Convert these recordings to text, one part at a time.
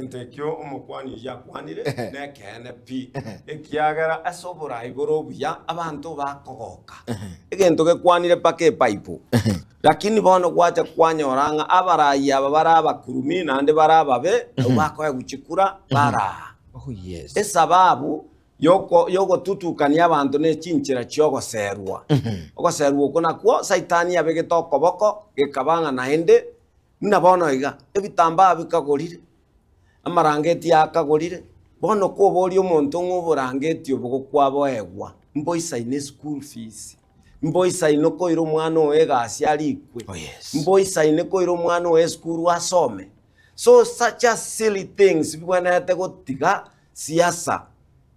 Egento ekio omokuani oyio akwanire nekeene pi, ekiagera ase oboraai bore obuya abanto bakogoka. Egento gekwanire mpaka epaipo. Lakini bono gwacha kwanyora ng'a abaraai aba bare abakurumi naende bare ababe, abwo bakoegwa chikura baraa. Esababu yoko yogotutukania abanto ne chinchera chi'ogoserwa. Ogoserwa okwo nakwo Saitani abegete okoboko gekaba ng'a naende Buna bono iga, ebitambaa bikagorire, amarangeti aya akagorire, bono koboria omonto ng'a oborangeti obo gokwaboegwa, mboisaine eschool fees, mboisaine koira omwana oye egasi arikwe, Oh yes. mboisaine koira omwana oye esukuru asome. So such a silly things bibwenerete gotiga siasa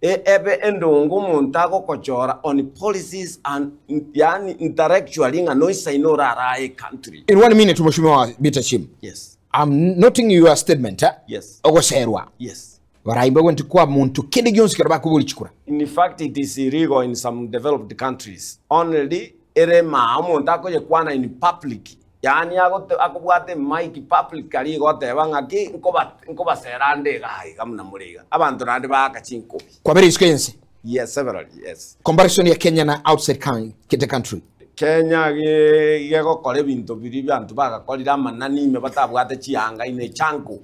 ebe endongo omonto agokochora on policies and yaani intellectually ng'a noisaine orarae ecountry. In one minute Mheshimiwa Peter Chim. Yes. I'm noting your statement eh? Yes. Ogoserwa. Yes. Barayi mbagwenti kwa muntu kende gionsi kero bakobori chikura. In fact it is illegal in some developed countries. Only ere maa omonto akoyekwana in public Yaani agote akobwata emic publicly iga oteba ng'aki nkoba nkobasera ande iga iga buna more iga. Abanto naende baaka chinkobi. Kwabera isiko y'ense. Yes, severally, yes. Comparison ya Kenya na outside coun the country. Kenya ge gegokora ebinto biria abanto bagakorire amanani ime batabwate chianga in a jungle.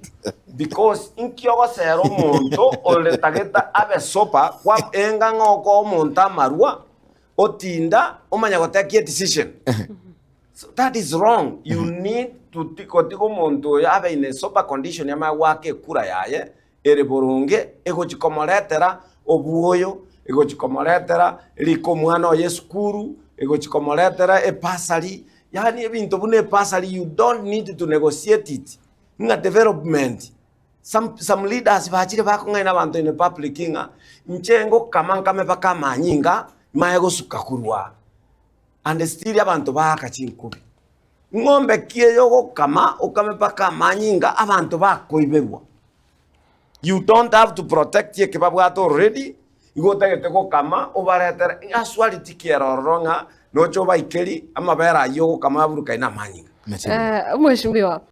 Because inki ogosera omonto oretagete abe sober kwa enga ng'a okoa omonto amarwa otinda omanya gotake edecision. So that is wrong. You need to ti- gotiga omonto oyo abe in a sober condition amanye goaka ekura yaye ere boronge egochi komoretera obwoyo, egochi komoretera rika omwana oye esukuru, egochi komoretera ebursary, yaani ebinto buna ebursary you don't need to negotiate it ng'a development. Some, some leaders bachire bakong'aina abanto in the public ng'a inche ngokama nkame mpaka amanyinga maye gosuka korwa aa. And still abanto baaka chinkubi. Ng'ombe ki eye ogokama okame mpaka amanyinga abanto bakoiberwa. You don't have to protect eke babwate already, igo otagete gokama obaretere aswari tiki ere ororo ng'a noche obaikeri amabere ayio ogokama aburukaine amanyinga. Omweshimiwa.